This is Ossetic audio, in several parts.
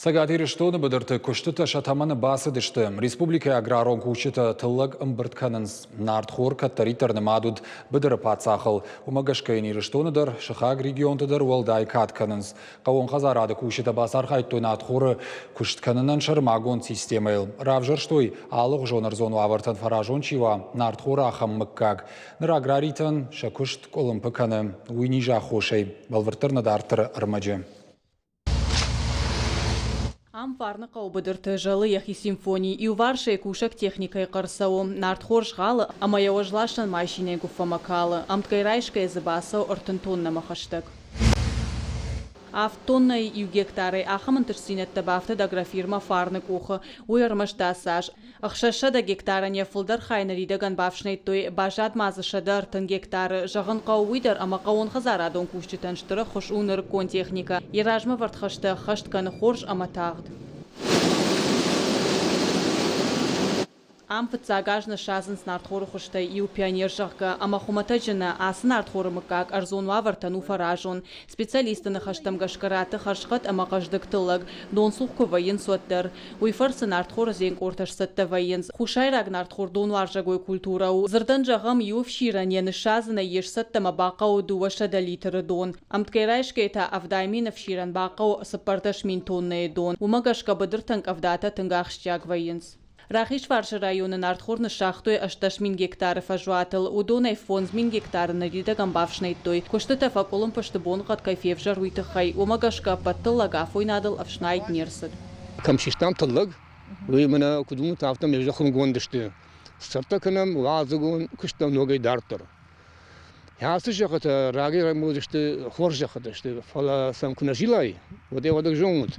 Цӕгат Ирыстоны быдырты куыстытӕ сӕ тӕмӕны бацыдысты. Республикӕйы аграрон кусджытӕ тыллӕг ӕмбырд кӕнынц. Нартхор кӕддӕриддӕр нымад уыд быдыры паддзахыл. Уымӕ гӕсгӕ йын Ирыстоны дӕр, сыхаг регионты дӕр уӕлдай кад кӕнынц. Хъӕууон хӕдзарады кусджытӕ бацархайдтой нартхоры куыст кӕнынӕн сӕрмагонд системӕйыл. Равзӕрстой, алыгъуызон ӕрдзон уавӕртӕн фӕразон чи уа, нартхоры ахӕм мыггаг. Ныр аграритӕн сӕ куыст къуылымпы кӕны. Уый низы аххосӕй. Бӕлвырддӕр нӕ дарддӕры ӕрмӕджы. Ам Фарныхъӕуы быдырты зӕлы йӕхи симфони. Иуварсӕй кусӕг техникӕйы хъӕр цӕуы, нартхор згъӕлы ӕмӕ йӕ уӕзласӕн машинӕйы гуыффӕмӕ калы. Ӕмткӕй райсгӕйӕ дзы бацӕуы 30 тоннӕмӕ хӕстӕг. Авд тоннӕйы иу гектарӕй ахӕм ӕнтыстдзинӕдтӕ бафтыд агрофирмӕ Фарны къухы. Уый ӕрмӕст ацы аз. 600 гектарӕн йӕ фылдӕр хай ныридӕгӕн бафснайдтой, баззад ма дзы 130 гектары. Зӕгъын хъӕуы уый дӕр, ӕмӕ хъӕууонхӕдзарадон кусджытӕн стыр ӕххуыс у нырыккон техникӕ. Йӕ размӕвӕрд хӕстӕ ӕххӕст кӕны хорз ӕмӕ тагъд. Ам фыццаг аз ныссадзынц нартхоры хуызтӕй иу пионер, зӕгъгӕ, ӕмӕ хуымӕтӕджы нӕ, ацы нартхоры мыггаг ӕрдзон уавӕртӕн у фӕразон. Специалистты ныхӕстӕм гӕсгӕ ратты хӕрзхъӕд ӕмӕ хъӕздыг тыллӕг, донцух куы вӕййынц, уӕд дӕр. Уый фӕрцы нартхоры дзенкъортӕ сцӕттӕ вӕййынц. Хуссайраг нартхор донуарзӕгой культурӕ у. Дзырдӕн зӕгъӕм, иу ӕфсирӕн йӕ ныссадзынӕй йе сцӕттӕмӕ бахъӕуы 200 литры дон. Ӕмткӕй райсгӕйӕ та 70 000 ӕфсирӕн бахъӕуы 14 000 тоннӕйы дон. Уымӕ гӕсгӕ быдыртӕн къӕвдатӕ тынг ахсджиаг вӕййынц. Рахизфарсы районы нартхор ныссагътой 18 000 гектары фӕзуатыл. Уыдонӕй 5000 гектары ныридӕгӕн бафснайдтой. Куыстытӕ фӕкъуылымпы сты боныхъӕд кӕй февзӕр, уый тыххӕй. Уымӕ гӕсгӕ ӕппӕт тыллӕг афойнадыл ӕфснайд не рцыд. Кӕм систам тыллӕг, уый мӕнӕ куыд уынут, афтӕмӕй зӕххынгонд сты. Сцӕттӕ кӕнӕм уалдзыгон куыстӕн ногӕй дарддӕр. Ацы зӕххытӕ рагӕй уыдысты хорз зӕххытӕ сты, фӕлӕ сӕм куы нӕ зилай, уӕд ӕй уӕдӕг зонут,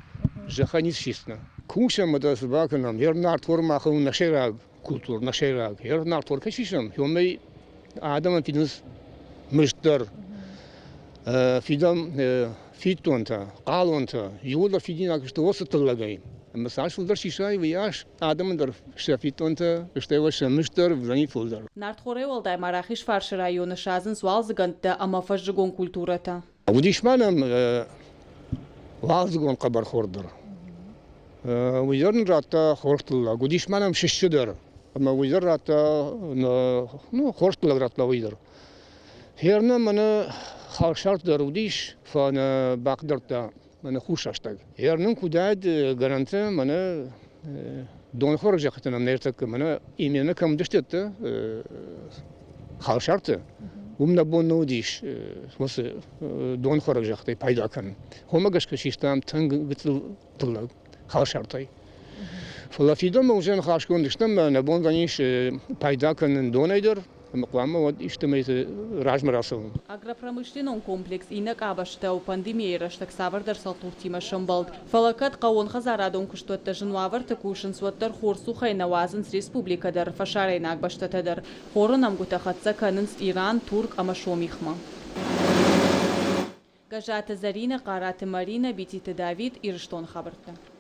зӕххӕй ницы систдзынӕ. Кусӕм ӕмӕ цы бакӕнӕм, йе нартхор махӕн у нӕ сӕйраг культура, нӕ сӕйраг. Йе нартхор кӕй сисӕм, уымӕй адӕмӕн фидынц мызд дӕр. Фидӕм фиддонтӕ, хъалонтӕ, иууылдӕр фидинаг сты уыцы тыллӕгӕй. Ӕмӕ цас фылдӕр сисай, уыйас адӕмӕн дӕр сӕ фиддонтӕ, стӕй уӕ сӕ мызд дӕр уыдзӕни фылдӕр. Нартхорӕй уӕлдай ма Рахизфарсы районы садзынц уалдзыгӕндтӕ ӕмӕ фӕззыгон культурӕтӕ. Уыдис ма нӕм уалдзыгон хъӕбӕрхор дӕр. Уый дӕр нын радта хорз тыллӕг. Уыдис ма нӕм сысджы дӕр. Ӕмӕ уый дӕр радта, ну, хорз тыллӕг радта уый дӕр. Херна мӕнӕ халсар дӕр уыдис, фӕлӕ нӕ бахъыгдардта мӕнӕ хус рӕстӕг. Хернын куы уыдаид гӕнӕнтӕ, мӕнӕ донхорыг зӕххытӕ нӕм нӕртӕккӕ мӕнӕ именно кӕм уыдысты халсарты, уым нӕ бон нӕ уыдис уыцы донхорыг зӕххытӕй пайда кӕнын. Уымӕ гӕсгӕ систам тынг гыццыл тыллӕг халсартӕй. Фӕлӕ фидӕнмӕ уже ныхасгонд стӕм, нӕ бон ис пайда кӕнын донӕй дӕр, ӕмӕ хъуамӕ уӕд истӕмӕйты размӕ рацӕуын. Агропромышленнон комплекс иннӕ къабӕзтау пандемийӕйы рӕстӕг цавӕрдӕр цӕлхдуртимӕ сӕмбӕлд. Фӕлӕ кӕд хъӕууонхӕдзарадон куыстуӕттӕ зын уавӕрты кусынц, уӕддӕр хорцухӕй нӕ уадзынц республикӕ дӕр, фӕсарӕйнаг бӕстӕтӕ дӕр. Хоры нӕмгуытӕ хӕццӕ кӕнынц Иран, Турк ӕмӕ Сомихмӕ. Гӕззаты Зӕринӕ, Хъараты Маринӕ, Бититы Давид, Ирыстоны хабӕрттӕ.